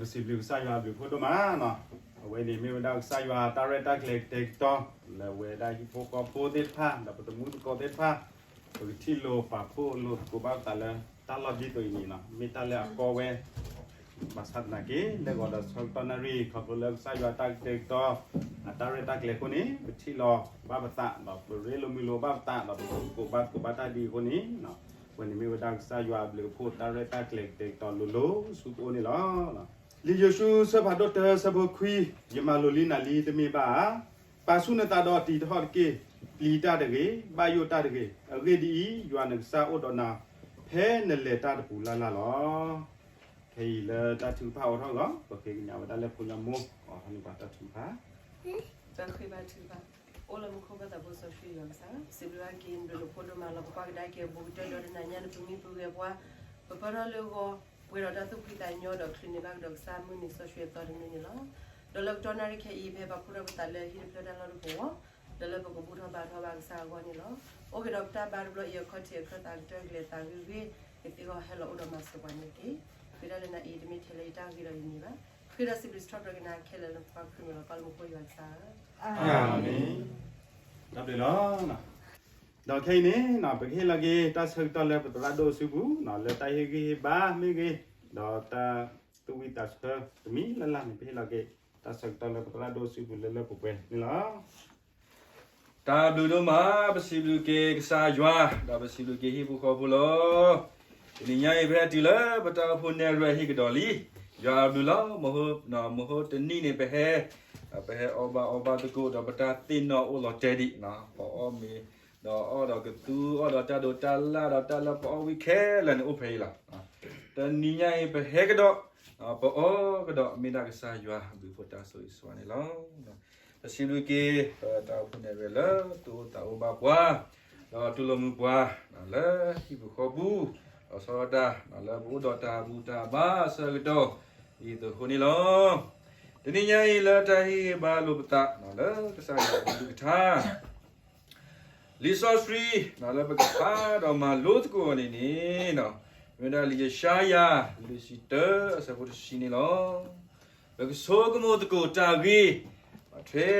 ပစံးဘျုးကစၢ်ယွၤအဘျုးအဖှိၣ်ဒိၣ်မးနီၤ. အဝဲန့ၣ်မ့ၢ်ဝဲဒၣ်ကစၢ်ယွၤတၢ်ရဲၣ်တၢ်ကျဲၤကတဲာ်ကတီၤ လၢအဝဲဒၣ်ဟံၣ်ဖိဃီဖိသ့ၣ်တဖၣ် ဒီးပသမူသကိးသ့ၣ်တဖၣ် ပကထံၣ်လိာ်ပာ်ဖှိၣ်လိာ်သကိးဘၣ်ပသးလၢတၢ်လီၢ်ဒ်သိးအံၤန့ၣ်နီၤ မ့ၢ်တၢ်လၢအကီဝဲ ဘၣ်ဆၣ်သနာ်က့ လၢဂီၤဒီးဆၢကတီၢ်နၣ်ရံၣ် ခီဖျိလၢကစၢ်ယွၤတၢ်ကတဲာ်ကတီၤ အတၢ်ရဲၣ်တၢ်ကျဲၤအဃိန့ၣ် ပထံၣ်လိာ်ဘၣ်ပသး ဒီးပရ့လိာ်မုာ်လိာ်ဘၣ်ပသး ဒီးပကသကိးဘၣ်သကိးဘၣ်တၢ်ဒ်အံၤအဃိန့ၣ် အဝဲန့ၣ်မ့ၢ်ဝဲဒၣ်ကစၢ်ယွၤအဘျုးအဖှိၣ် တၢ်ရဲၣ်တၢ်ကျဲၤကတဲာ်ကတီၤလိၤလိၤဆူပအိၣ်န့ၣ်လီၤ. လံာ်ယိၤၡူ အဆၢဖးဒိၣ်တၢ အဆၢဖိခွံ, ယမၤလိာ်လံနၤလံတမ့ၢ်ဘၣ်ဧါ. ပာ်ဆူၣ်နသးဒီးတံၤတဟီၣ်တက့ၢ်. ပျံၤတၢ်တဂ့ၤ, ဘၣ်ယိၣ်တၢ်တဂ့ၤ. အဂ့ၢ်ဒ်အံၤ, ယွၤနကစၢ်အိၣ်ဒီးနၤ ဖဲနလဲၤတၢ်တပူၤလၢ်လၢ်လီၤ. ခဲအံၤလၢတၢ်ထုကဖၣ်အိးထီၣ်အဂီၢ် ပဃ့ကညးဝဲဒၣ်လၢဖိညၣ်မိၢ် အိးထီၣ်န့ၢ်ပှၤတၢ်ထုကဖၣ် ပဃ့ဘါထုကဖၣ်. အိၣ်လၢမူခိၣ်ပၢ်သးဘိစီဆှံယွၤကစၢ်, စံးဘျုးဘၣ်က့ၤနဘျုးနဖှိၣ်ဒိၣ်မးလီၤ. ပကွၢ်ကဒါက့ၤအဘူးကတၢၢ်ဒီးတနၤညါ နပမံပူၤဂဲၤပှၤ, ပပၢၢ်ထီၣ်လၢဂီၤ, ပှဲၤဒီးတၢ်သူၣ်ဖှံသးညီဒီးချုးန့ၢ်ဘၣ်ကဒီးကစၢ်မုၢ်နံၤစီဆှံအသီတမံၤန့ၣ်လီၤ. ဒီးလၢကတီၢ်နၣ်ရံၣ်ခဲအံၤ ပဟဲပာ်ဖှိၣ်ထီၣ်ပသးလၢဟံၣ်တဖျၢၣ်တၢ်လီၢ်တပူၤအဂီၢ်, ဒီးလၢပကဘူၣ်ထီၣ်ဘါထီၣ်ဘၣ်ကစၢ်အဂီၢ်န့ၣ်လီၤ. အိၣ်က့ၤဒီးပတၢ်ဘါတဘျီအံၤအခီၣ်ထံးအခၢၣ်သးကတၢၢ်ကလဲၤသးဂ့ၤဂ့ၤ, ကသ့အဂီၢ်ဟဲလီၤအိၣ်ဒီးမၤစၢၤပှၤန့ၣ်တက့ၢ်. ဃ့ဒၣ်လၢနၤအံၤ တမ့ၢ်ထဲလၢယတၢ်ဂ့ၤဒီးယမံၤဘၣ်. ဃ့ဒီးစံးဘျုးစံးထီၣ်ပတြၢၤက့ၤနၤခဲလၢာ်လၢနဖိခွါခရံာ်မံၤလီၤ. ပၢ်လၢမူခိၣ်ယွၤကစၢ်ဧၢ, အၤမ့ၣ်. တၢ်ဘျုးလီၤ. ဒီးခဲအံၤန့ၣ် ပကဟ့ၣ်လီၤက့ၤတၢ်ဆၢကတီၢ်လၢပသရၣ်ဒိၣ်စုပူၤ လၢတၢ်ဟ့ၣ်ဂံၢ်ဟ့ၣ်ဘါမ့ၢ်ဂ့ၤ, ဒီးတၢ်သူၣ်ဝံၣ်သးဆၢတမံၤလၢ်လၢ်န့ၣ် ပဟ့ၣ်လီၤက့ၤတၢ်ဆၢကတီၢ်လၢပသရၣ်ဒိၣ်စုပူၤလၢလၢပှဲၤပှဲၤန့ၣ်လီၤ. တၢ်ဘျုးဒိၣ်မး, ပစံးဘျုးက့ၤကစၢ်ယွၤ, ဒီးပစံးဘျုးက့ၤဟံၣ်ဖိဃီဖိလီၤ. တနံၤညါအံၤ ပဟဲတုၤလၢပတၢ်အိၣ်ဖှိၣ်နဲၣ်ရွဲၣ်ဟံၣ်ကဒီးလံ. ယွၤအဘျုးလီၤ. မဟိတနံၣ်န့ၣ် ပဟဲ, ပဟဲအီၣ်ဘၣ်အီဘၣ်သကိး ဒီးပတၢ်သ့ၣ်နီၣ်အိၣ်လီၤတဲာ်ဒံး, ပအီၣ်မ့ၤ, ဒီးအီၣ်ဒီးကသူအီၣ်ဒီးတၢ်ဒိးတၢ်လၣ်ဒီးတၢ်လၢပအီၣ်ဝံခဲလၢာ်န့ၣ်အိၣ်ဖဲအံၤလီၤ. တနံၤညါအံၤ ပဟဲကဒီး, ပအီၣ်ကဒီး မ့ၢ်ဒၣ်ကစၢ်ယွၤအဘျုးအဖှိၣ်တၢ်ဆိၣ်ဂ့ၤဆိၣ်ဝါန့ၣ်လီၤ. ပစံးဘျုးက့ၤ ပတၢ်အိၣ်ဖှိၣ်နဲၣ်ရွဲၣ်လၢ သူၣ်အိၣ်သးအိၣ်ဘၣ်ပှၤ, ဒီးတူၢ်လိာ်မုာ်ပှၤ, လၢဟံၣ်ပူၤဃီပူၤ, ဒီးဆီတၢ်လၢပအိၣ်ဒီးတၢ်ဘူၣ်တၢ်ဘါအဆၢကတီၢ် ဒ်သိးအဃိန့ၣ်လီၤ. တနံၤညါအံၤလၢတၢ်ဟ့ၣ်ဂံၢ်ဟ့ၣ်ဘါလိာ်ပသး လၢကစၢ်ယွၤအကလုၢ်ကထါ လံာ်စီဆှံ လၢပကဖးဒီးမၤလိသကိးအီၤန့ၣ်န့ၣ်, မ့ၢ်ဝဲဒၣ်လံာ်ယၡါယၤ လွံၢ်ဆံတၢအဆၢဖိတဆံန့ၣ်လီၤ. ပကဆိကမိၣ်သကိးတၢ်ဂ့ၢ် ထွဲဘၣ်ဃးဒီး တၢ်မၤနၢၤကွံာ် တၢ်ပျံၤတၢ်ဖုး လၢနံၣ်သီလါသီအပူၤန့ၣ်လီၤ. တၢ်မၤနၢၤကွံာ် တၢ်ပျံၤတၢ်ဖုး လၢအအိၣ်လၢနံၣ်သီလါသီအပူၤန့ၣ်လီၤ. ဒီးတဂီၤညါအံၤ ယကွၢ်လီၤ ပထံၣ်ဒၣ်ဖိ သးဖိ သူၣ်ဘီၣ်သးစၢ်အါဒံအါဂၤ, ဘၣ်သ့ၣ်သ့ၣ်အဝဲ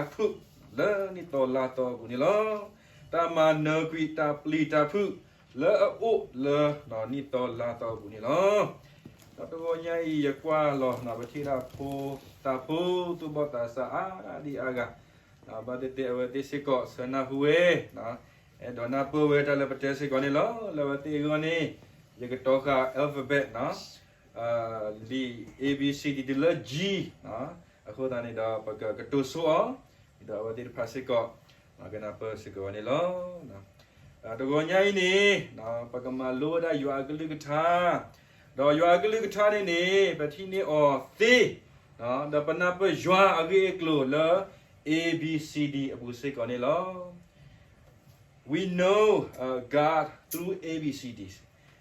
သ့ၣ်စ့ၢ်ကီး ဆၢနၢ်ဟူဝဲ, အဲၣ်ဒိးနၢ်ပၢၢ်ဝဲတၢ်လၢပတဲစ့ၢ်ကီးန့ၣ်လီၤ. လၢအဝဲသ့ၣ်အဂီၢ်န့ၣ် ယကတီဃာ် alphabet လံာ် A B C D တုၤလၢ G, အဃိသတးန့ၣ်ဒီး ပကကတိၤဆိအီၤ, ဒီးအဝဲသ့ၣ်တဖၣ်စ့ၢ်ကီး ကနၢ်ပၢၢ်စ့ၢ်ကီးန့ၣ်လီၤ. တဂီၤညါအံၤန့ၣ် ပကမၤလိဝဲဒၣ်ယွၤအကလုၢ်ကထါ, ဒီးယွၤအကလုၢ်ကထါန့ၣ်န့ၣ် ပထံၣ်န့ၢ်အီၤသ့, ဒီးပနၢ်ပၢၢ်ယွၤအဂ့ၢ်အကျိၤလၢ A B C D အပူၤစ့ၢ်ကီးန့ၣ်လီၤ. We know uh, God through A B C Ds.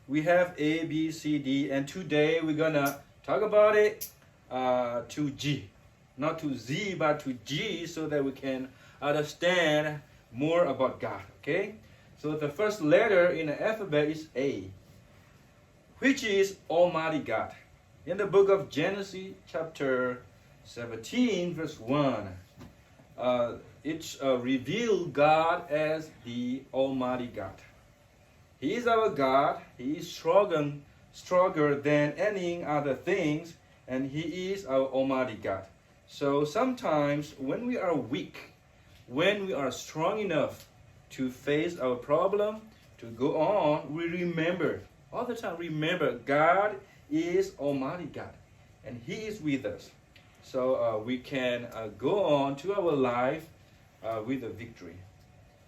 We have A, B, C, D, and today we're gonna talk about it uh, to G. Not to Z, but to G, so that we can understand more about God. Okay? So the first letter in the alphabet is A, which is Almighty God. In the book of Genesis, chapter seventeen, verse one, uh, it's uh, revealed God as the Almighty God. He is our God. He is stronger, stronger than any other things, and He is our Almighty God. So sometimes when we are weak, when we are strong enough to face our problem, to go on, we remember, all the time remember, God is Almighty God, and He is with us. So uh, we can uh, go on to our life uh, with a victory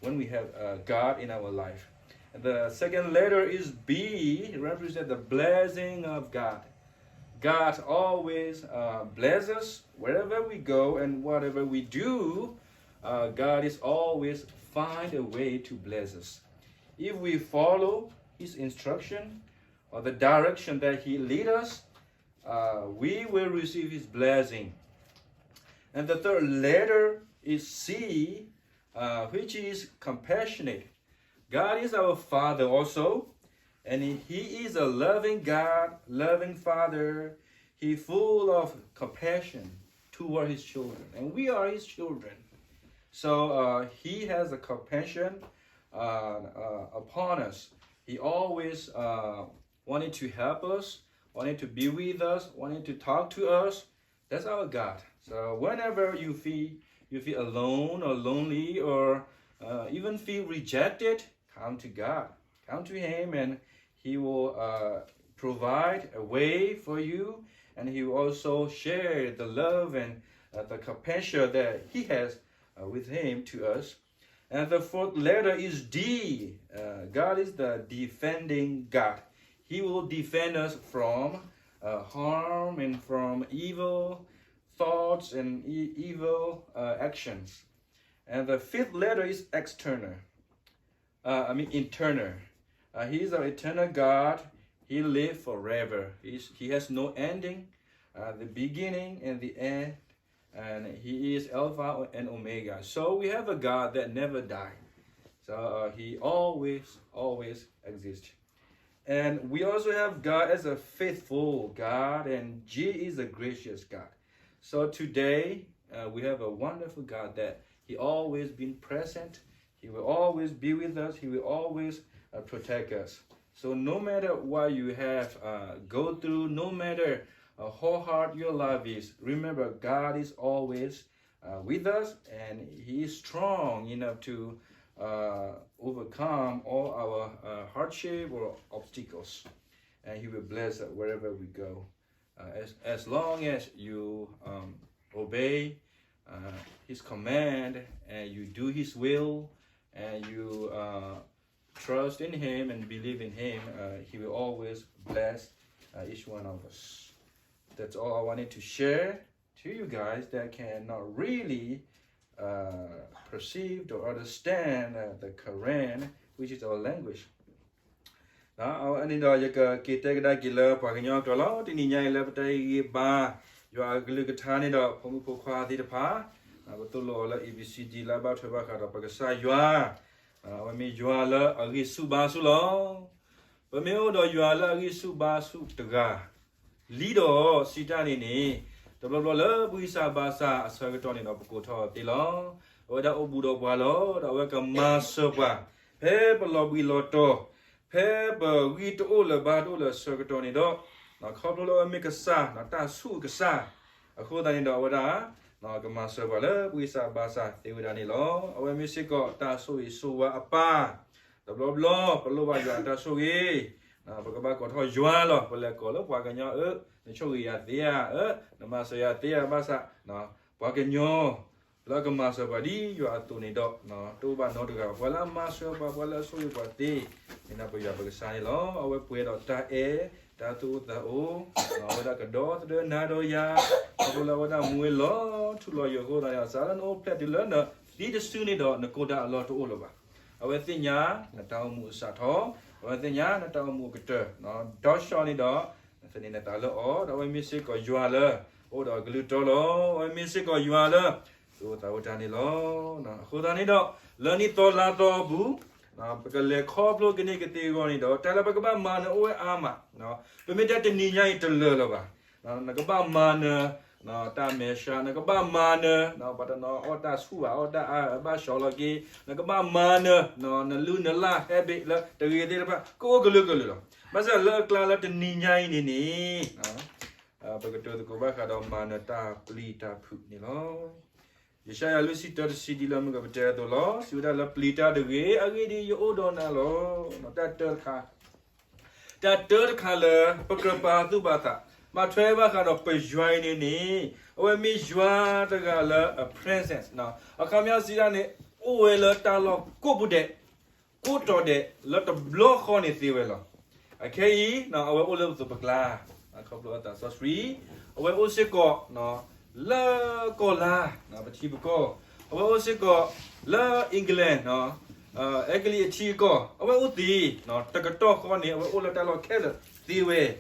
when we have uh, God in our life. And the second letter is B, represent the blessing of God. God always uh, blesses us wherever we go and whatever we do. Uh, God is always find a way to bless us. If we follow His instruction or the direction that He lead us, uh, we will receive His blessing. And the third letter is C, uh, which is compassionate. God is our Father also, And he is a loving God, loving Father. He full of compassion toward his children. And we are his children. So uh, he has a compassion uh, uh, upon us. He always uh, wanted to help us, wanted to be with us, wanted to talk to us. That's our God. So whenever you feel you feel alone or lonely or uh, even feel rejected, come to God. Come to Him and He will uh, provide a way for you, and He will also share the love and uh, the compassion that He has uh, with Him to us. And the fourth letter is D. Uh, God is the defending God. He will defend us from uh, harm and from evil thoughts and e- evil uh, actions. And the fifth letter is external. Uh, I mean, eternal. Uh, he is our eternal God. He lives forever. He's, he has no ending, uh, the beginning and the end. And he is Alpha and Omega. So we have a God that never died. So uh, he always, always exists. And we also have God as a faithful God, and G is a gracious God. So today, uh, we have a wonderful God that He always been present. He will always be with us. He will always uh, protect us. So no matter what you have uh, go through, no matter uh, how hard your life is, remember God is always uh, with us, and He is strong enough to uh, overcome all our uh, hardship or obstacles. And He will bless us wherever we go. Uh, as, as long as you um, obey uh, His command and you do His will and you uh, trust in Him and believe in Him, uh, He will always bless uh, each one of us. That's all I wanted to share to you guys that cannot really uh, perceive or understand uh, the Karen, which is our language. အဝဲန့ၣ်ဒီးယကက့ၤတဲကဒါက့ၤလၢပှၤကညီကျိာ်လီၤ. တနံၤညါအံၤလၢပတၢ်ဟ့ၣ်ဂံၢ်ဘါ ယွၤအကလုၢ်ကထါန့ၣ်ဒီး ဖိမုၣ်ဖိခွါသ့ၣ်တဖၣ် ပသိၣ်လိအီၤလၢ A B C D လၢအဘၣ်ထွဲဘၣ်ဃးဒီးပကစၢ်ယွၤ အဝဲမ့ၢ်ယွၤလၢအဂံၢ်ဆူၣ်ဘါဆူၣ်လီၤ. ပမ့ၢ်အိၣ်ဒီးယွၤလၢအဂံၢ်ဆူၣ်ဘါဆူၣ်တဂၤ လံဒီးစံးတၢ်န့ၣ်န့ၣ် တဘျီဘျီလၢပဂံၢ်စၢ်ဘါစၢ်အဆၢကတီၢ်န့ၣ်ဒီး ပကိးထီၣ်အီၤသ့လီၤ. အဝဲဒၣ်အိၣ်ဘူးဒီးပှၤလီၤ. ဒီးအဝဲကမၤစၢၤပှၤ ဖဲပလီၤဘှံးလီၤတီၤ ဖဲပဂံၢ်တအိၣ်လၢၤဘါတအိၣ်လၢၤအဆၢကတီၢ်န့ၣ်ဒီး ခီဖျိလၢအဝဲမ့ၢ်ကစၢ် တၢ်ဆူၣ်ကစၢ် အဃိသတးန့ၣ်ဒီးအဝဲဒၣ် ကမၤစၢၤပှၤလၢပဂံၢ်စၢ်ဘါစၢ်သ့ဝဲဒၣ်န့ၣ်လီၤ. အဝဲမ့ၢ်စ့ၢ်ကီးတၢ်ဆိၣ်ဂ့ၤဆိၣ်ဝါအပၢ် တဘျီဘျီ ပလိၣ်ဘၣ်ယွၤအတၢ်ဆိၣ်ဂ့ၤ ပကဘၣ်ကိးထီၣ်ယွၤလီၤ. ပလဲၤကိးလၢပှၤကညီအၢ နဆိၣ်ဂ့ၤယၤသ့ဧါ, နမၤစၢၤယၤသ့ဧါ, ဘၣ်ဆၣ် ပှၤကညီ လၢအကမၤစၢၤပှၤဒ်ယွၤအသိးန့ၣ်ဒီး တအိၣ်ဘၣ်နီတဂၤဘၣ်. ပှၤလၢအမၤစၢၤပှၤ ပှၤလၢအဆိၣ်ဂ့ၤပှၤသ့ မ့ၢ်ဒၣ်ပယွၤပကစၢ်န့ၣ်လီၤ. အဝဲပှဲၤဒီးတၢ်အဲၣ် တၢ်သူၣ်အိၣ်သးအိၣ် အဝဲဒၣ်ကဒီသဒၢနၤဒီးယၤ ခီဖျိလၢအဝဲဒၣ်မူဝဲလီၤထူလီၤယိာ်အဃိသတးန့ၣ် စးလၢနအိၣ်ဖျဲၣ်တုၤလၢနသံတစုန့ၣ်ဒီး နကိးတၢ်အလီၢ်တအိၣ်လၢၤဘၣ်. အဝဲသ့ၣ်ညါနတၢ်အိၣ်မူအစးထီၣ်, အဝဲသ့ၣ်ညါနတၢ်အိၣ်မူအကတၢၢ်, ဒီးဆှီန့ၣ်ဒီး နသန့ၤနသးလၢအီၤ, ဒီးအဝဲမ့ၢ်စ့ၢ်ကီးယွၤလၢ အိၣ်ဒီးအကလုၢ်တီလီၤ. အဝဲမ့ၢ်စ့ၢ်ကီးယွၤလၢ သူၣ်အိၣ်သးအိၣ်တၢ်န့ၣ်လီၤ. အဃိသတးန့ၣ်ဒီး လၢနံၣ်သီလါသီအပူၤ ပကလဲၤခီဖျိကန့ၢ်ကသ့အဂီၢ်န့ၣ်ဒီး တၢ်လၢပကဘၣ်မၤနၢၤအိၣ်ဝဲအါမး, ပမ့ၢ်တဲတနံၤညါအံၤတလၢာ်လၢၤဘၣ်. နကဘၣ်မၤနၢၤ တၢ်မဲာ်ဆှး, နကဘၣ်မၤနၢၤ ပှၤတနီၤအီၣ်တၢ်ဆူၣ်ဘၣ် အီၣ်တၢ်အါဘၣ်ဆှီလီၤက့ၤ, နကဘၣ်မၤနၢၤ နလုၢ်နလၢ် habit လၢတဂ့ၤသ့ၣ်တဖၣ် ကအိၣ်ကလုာ်ကလုာ်လီၤ. ဘၣ်ဆၣ်လၢအကျါလၢတနံၤညါအံၤန့ၣ်န့ၣ် ပကတၢၢ်သကိးဘၣ်ဃးဒီးမၤနၢၤတၢ်ပျံၤတၢ်ဖုးန့ၣ်လီၤ. ယၡါယၤလွံၢ်ဆံတၢတဆံ ဒ်လၢမုၢ်ကပတဲအသိးလီၤ. စံးဝဲဒၣ်လၢပျံၤတၢ်တဂ့ၤ, အဂ့ၢ်ဒ်အံၤ ယအိၣ်ဒီးနၤလီၤ. တၢ်တၢတခါ တၢ်တၢတခါလၢ ပကြၢးပာ်သူၣ်ပာ်သး ဘၣ်ထွဲဘၣ်ဃးဒီးပယွၤအံၤန့ၣ်န့ၣ် အဝဲမ့ၢ်ယွၤတဂၤလၢအ presence အခီပညီစံးဒၣ်န့ၣ် အိၣ်ဝဲလၢတၢ်လီၢ်ကိးပူၤဒဲး ကိးတီၤဒဲး လၢတဘျီဃီန့ၣ်သ့ဝဲလီၤ. အခဲအံၤ အဝဲအိၣ်လၢပသိးပကျါ ခီဖျိအသးစီဆှံ, အဝဲအိၣ်စ့ၢ်ကီး လၢကီၢ်လါ ပထံပကီၢ်, အဝဲအိၣ်စ့ၢ်ကီး လၢ England အဲကလံးအထံအကီၢ် အဝဲအိၣ်သ့, တကတီၢ်ဃီန့ၣ် အဝဲအိၣ်လၢတၢ်လီၢ်ခဲလၢာ်သ့ဝဲ, ဒီး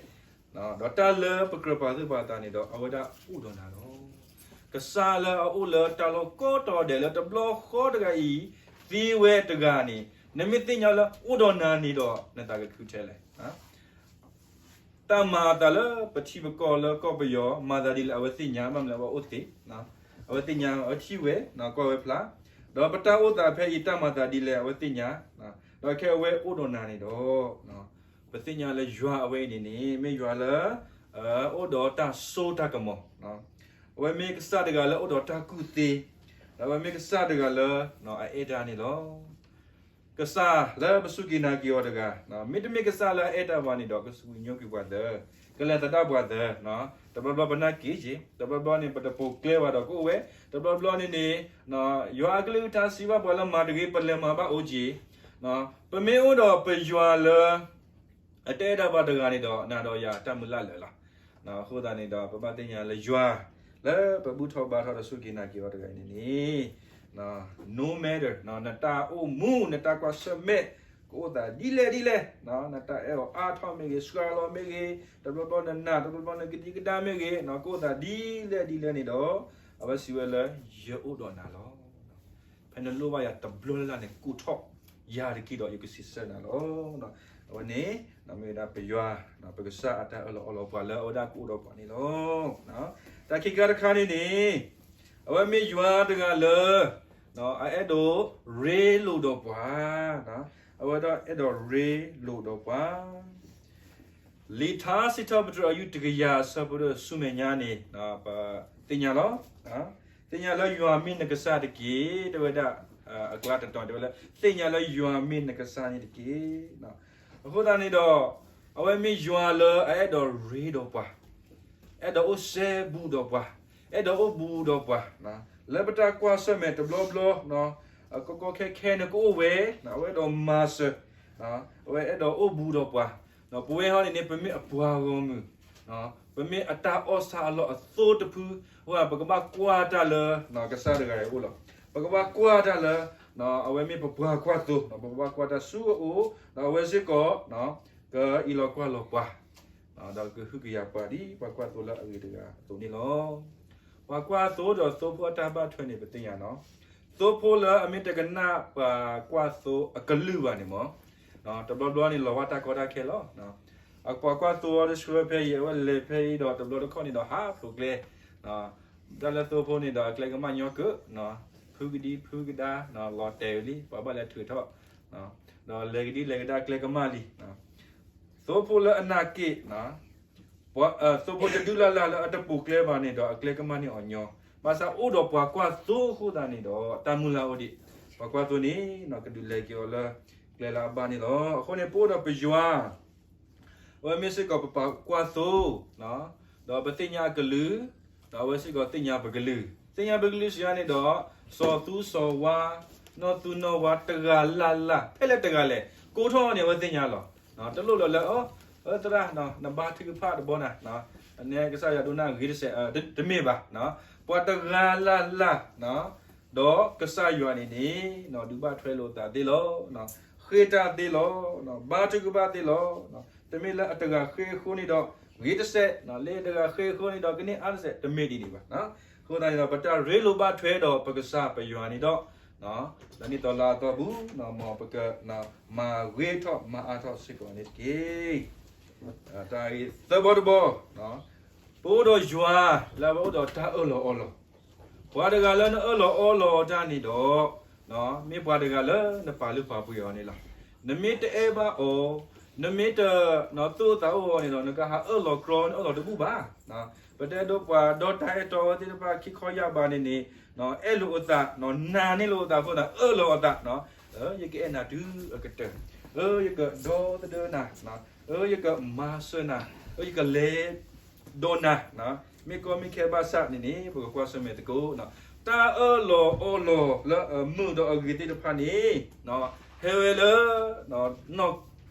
တၢ်လၢပကြၢးပာ်သူၣ်ပာ်သးန့ၣ်ဒီး အဝဲဒၣ်အိၣ်ဒီးနၤလီၤ. ကစၢ်လၢအအိၣ်လၢတၢ်လီၢ်ကိးတီၤဒဲးလၢတဘျီဃီတဂၤအံၤ သ့ဝဲတဂၤန့ၣ် နမ့ၢ်သ့ၣ်ညါလၢအိၣ်ဒီးနၤန့ၣ်ဒီး နသးကခုထဲလဲၣ်. တၢ်မၤအသးလၢပထံပကီၢ်လၢကီၢ်ပယီၤ မၤသးဒ်လဲၣ် အဝဲသ့ၣ်ညါ ဘၣ်မနုၤလဲၣ် အဝဲအိၣ်သ့, အဝဲသ့ၣ်ညါ အဝဲထံၣ်ဝဲ ကွၢ်ဝဲဖျါ, ဒီးပတၢ်အိၣ်သးဖဲအံၤ တၢ်မၤသးဒ်လဲၣ် အဝဲသ့ၣ်ညါ, ဒီးခဲအဝဲအိၣ်ဒီးနၤန့ၣ်ဒီး ပသ့ၣ်ညါလၢယွၤအဝဲအံၤန့ၣ်န့ၣ် မ့ၢ်ယွၤလၢ အိၣ်ဒီးတၢ်စိတၢ်ကမီၤ, အဝဲမ့ၢ်ကစၢ်တဂၤလၢအိၣ်ဒီးတၢ်ကူၣ်သ့, ဒီးအဝဲမ့ၢ်ကစၢ်တဂၤလၢ အအဲၣ်တၢ်န့ၣ်လီၤ. ကစၢ်လၢပစူၢ်က့ၤနာ်က့ၤအီၤတဂၤ, မ့တမ့ၢ်ကစၢ်လၢအအဲၣ်တၢ်ဘၣ်န့ၣ်ဒီး ကစူၢ်က့ၤနာ်က့ၤပှၤသၢ, ကလဲၤသဒၣ်ပှၤသၢ, တဘျီဘျီပနၢ်က့ၤက့ၤ, တဘျီဘျီန့ၣ် ပတပိာ်ကျဲဘၣ်ဒီးကအိၣ်ဝဲ, တဘျီဘျီန့ၣ်န့ၣ် ယွၤအကလုၢ်ကထါစံးဘၣ်ပှၤလၢမၤတဂ့ၤ ပလဲၤမၤဘၣ်အိၣ်က့ၤ, ပမ့ၢ်အိၣ်ဒီးပယွၤလၢ အတအဲၣ်တၢ်ဘၣ်တဂၤန့ၣ်ဒီး နၤဒီးယၤတၢ်မုၢ်လၢ်လၢာ်လီၤ. အဃိသတးန့ၣ်ဒီး ပဘၣ်သ့ၣ်ညါလၢယွၤ လၢပဘူၣ်ထီၣ်ဘါထီၣ်ဒီးစူၢ်က့ၤနာ်က့ၤအီၤတဂၤအံၤန့ၣ်န့ၣ် no matter နတၢ်အိၣ်မူ နတၢ်ကွၢ်ဆၢၣ်မဲာ် ကအိၣ်သးဒ်လဲၣ်ဒ်လဲၣ်, နတၢ်အဲၣ်အီၤအါထီၣ်မ့ၢ်ဂ့ၤ, စှၤလီၤမ့ၢ်ဂ့ၤ, တဘျီဘျီနနာ်, တဘျီဘျီနကဒံကဒါမ့ၢ်ဂ့ၤ, ကအိၣ်သးဒ်လဲၣ်ဒ်လဲၣ်န့ၣ်ဒီး အဝဲစံးဝဲလၢ ယအိၣ်ဒီးနၤလီၤ. ဖဲနလိၣ်ဘၣ်ယၤတဘျီလၢ်လၢ်န့ၣ် ကိးထီၣ်ယၤတက့ၢ်ဒီး ယကစံးဆၢနၤလီၤ. အဝဲန့ၣ် မ့ၢ်ဝဲဒၣ်ပယွၤ ပကစၢ်အတၢ်အၢၣ်လီၤအီလီၤပှၤလၢအဝဲဒၣ်ကအိၣ်ဒီးပှၤန့ၣ်လီၤ. တၢ်ခံခါတခါန့ၣ်န့ၣ် အဝဲမ့ၢ်ယွၤတဂၤလၢ အအဲၣ်ဒိးရ့လိာ်ဒီးပှၤ, အဝဲဒၣ်အဲၣ်ဒိးရ့လိာ်ဒီးပှၤ လံာ်ထါစံးထီၣ်ပတြၢၤအယူၢ်တကယၤအဆၢဖိတဆူမဲာ်ညါန့ၣ် ပသ့ၣ်ညါလီၤ. သ့ၣ်ညါလၢယွၤမ့ၢ်နကစၢ်တက့ၢ်, တဲဝဲဒၣ် အကျါတတီၤတဲဝဲလၢ သ့ၣ်ညါလၢယွၤမ့ၢ်နကစၢ်န့ၣ်တက့ၢ်. အဃိသတးန့ၣ်ဒီး အဝဲမ့ၢ်ယွၤလၢအအဲၣ်ဒိးရ့ဒီးပှၤ, အဲၣ်ဒိးအိၣ်စဲဘူးဒီးပှၤ, အဲၣ်ဒိးအိၣ်ဘူးဒီးပှၤ, လၢပတၢ်ကွၢ်ဆၢၣ်မဲာ်တဘျီဘျီ ကီကီခဲခဲန့ၣ်ကအိၣ်ဝဲ, အဝဲအဲၣ်ဒိးမၤစၢၤ, အဝဲအဲၣ်ဒိးအိၣ်ဘူးဒီးပှၤ, ပဝဲဟီန့ၣ်န့ၣ် ပမ့ၢ်အပှၤဂီၢ်မုၢ်, ပမ့ၢ်အတၢ်အီၣ်ဆၣ်အလီၢ်အသိတဖု, အဃိပကဘၣ်ကွၢ်တၢ်လၢ ကစၢ်တဂၤအံၤအအိၣ်လီၤ. ပကဘၣ်ကွၢ်တၢ်လၢ အဝဲမ့ၢ်ပပှၤကွၢ်သိ, ပကဘၣ်ကွၢ်တၢ်ဆူအအိၣ်, ဒီးအဝဲစ့ၢ်ကီး ကအံးလီၤကွၢ်လီၤပှၤ ဒီးကဟုကယာ်ပှၤဒ်ပှၤကွၢ်သိလၢအဂ့ၤတဂၤအသိးန့ၣ်လီၤ. ပှၤကွၢ်သိဒီးသိဖိအတၢ်ဘၣ်ထွဲန့ၣ် ပသ့ၣ်ညါနီၤ, သိဖိလၢအမ့ၢ်တကနၣ်ပှၤကွၢ်သိအကလုၢ်ဘၣ်န့ၣ်မ့ၢ်, တဘျီဘျီန့ၣ်လီၤဝဲတၢ်ကီတၢ်ခဲလီၤ. အပှၤကွၢ်သိအီၤတဆှၢဖဲအံၤ အဝဲလဲၤဖဲအံၤဒီးတဘျီတခီၣ်န့ၣ်ဒီးဟးဖျိးကျဲ, တၢ်လၢသိဖိန့ၣ်ဒီးအကျဲကမၣ်ညီကၢး, ဖုကဒံဖုကဒါ, လီၤတဲာ်ဝဲလံ ပှၤဘၣ်လဲၤထုးထီၣ်, ဒီးလဲၤကဒံလဲၤကဒါအကျဲကမၣ်လံ သိဖိလၢအနာ်က့ၣ်, သိဖိတဒုးလၢ်လၢ်လၢအတပိာ်ကျဲဘၣ်န့ၣ်ဒီး အကျဲကမၣ်န့ၢ်အီၤညီ, ဘၣ်ဆၣ်အိၣ်ဒီးပှၤကွၢ်သိအဃိသတးန့ၣ်ဒီး တၢ်မုၢ်လၢ်အိၣ်ဒံး, ပှၤကွၢ်သိန့ၣ် ကဒုးလဲၤက့ၤအီၤလၢကျဲလၢအဘၣ်န့ၣ်လီၤ. အဃိန့ၣ် ပအိၣ်ဒီးပယွၤ အဝဲမ့ၢ်စ့ၢ်ကီးပပှၤကွၢ်သိ, ဒီးပသ့ၣ်ညါအကလုၢ်, ဒီးအဝဲစ့ၢ်ကီးသ့ၣ်ညါပကလုၢ်, သ့ၣ်ညါပကလုၢ်စံးယါန့ၣ်ဒီး စီၤသူစီၤဝါ, နီၢ်သူနီၢ်ဝါတဂၤလၢ်လၢ် ဖဲလဲၣ်တဂၤလဲၣ် ကိးထီၣ်န့ၣ် အဝဲသ့ၣ်ညါလီၤ. တလိၣ်လီၤလၢ အၢ သရၣ် နဘါထုကဖၣ်တဘီနၤ, နဲကစၢ်ယွၤဒိကနၣ်ဂ့ၤတစဲး, တမ့ၢ်ဘၣ်, ပှၤတဂၤလၢ်လၢ် ဒီးကစၢ်ယွၤန့ၣ်န့ၣ် ဒုးဘၣ်ထွဲလိာ်သးသ့လီၤ, ဃ့တၢ်သ့လီၤ, ဘါထုကဖၣ်သ့လီၤ, တမ့ၢ်လၢအတဂၤဃ့အဃိန့ၣ်ဒီး ဂ့ၤတစဲး, လၢတဂၤဃ့အဃိန့ၣ်ဒီး ကန့ၢ်အါတစဲး, တမ့ၢ်ဒ်န့ၣ်ဘၣ်. အဃိသတးန့ၣ်ဒီး ပတၢ်ရ့လိာ်ဘၣ်ထွဲဒီးပကစၢ်ပယွၤန့ၣ်ဒီး လၢနံၣ်သီလါအသီပူၤ မ်ပကမၤဂ့ၤထီၣ်မၤအါထီၣ်စ့ၢ်ကီးန့ၣ်တက့ၢ်. တၢ်ဂ့ၢ်သၢဘီတဘီ, ပအိၣ်ဒီးယွၤလၢအဝဲအိၣ်ဒီးတၢ်အၢၣ်လီၤအီလီၤ, ပှၤတဂၤလၢနအၢၣ်လီၤအီလီၤတၢ်န့ၣ်ဒီး မ့ၢ်ပှၤတဂၤလၢနပာ်လုၢ်ပာ်ပှ့ၤအီၤန့ၣ်လီၤ. နမ့ၢ်တအဲၣ်ဘၣ်အီၤ, နမ့ၢ်တသူၣ်အိၣ်သးအိၣ်အီၤန့ၣ်ဒီး နကဟးအၢၣ်လီၤကြီ နအၢၣ်လီၤတဘူၣ်ဘၣ်. ပတဲဒိပှၤဒီတၢ်အဲၣ်တီအဝဲသ့ၣ်တဖၣ်ခံခီယၢ်ဘးန့ၣ်န့ၣ် အဲၣ်လိာ်အသး, နာ်န့ၢ်လိာ်အသးအဃိသတး အၢၣ်လီၤအသး, ယကအဲၣ်နၤတုၤအကတၢၢ်, ယကဒီသဒၢနၤ, ယကမၤစၢၤနၤ, ယကလဲၤ ဒီးနၤ, မ့ၢ်ကီမ့ၢ်ခဲဘၣ်ဆၣ်န့ၣ်န့ၣ် ပကကွၢ်ဆၢၣ်မဲာ်သကိး, တၢ်အၢၣ်လီၤအီလီၤလၢအမုာ်ဒီးအဂ့ၤသ့ၣ်တဖၣ်န့ၣ် ဟဲဝဲလၢ နီၢ်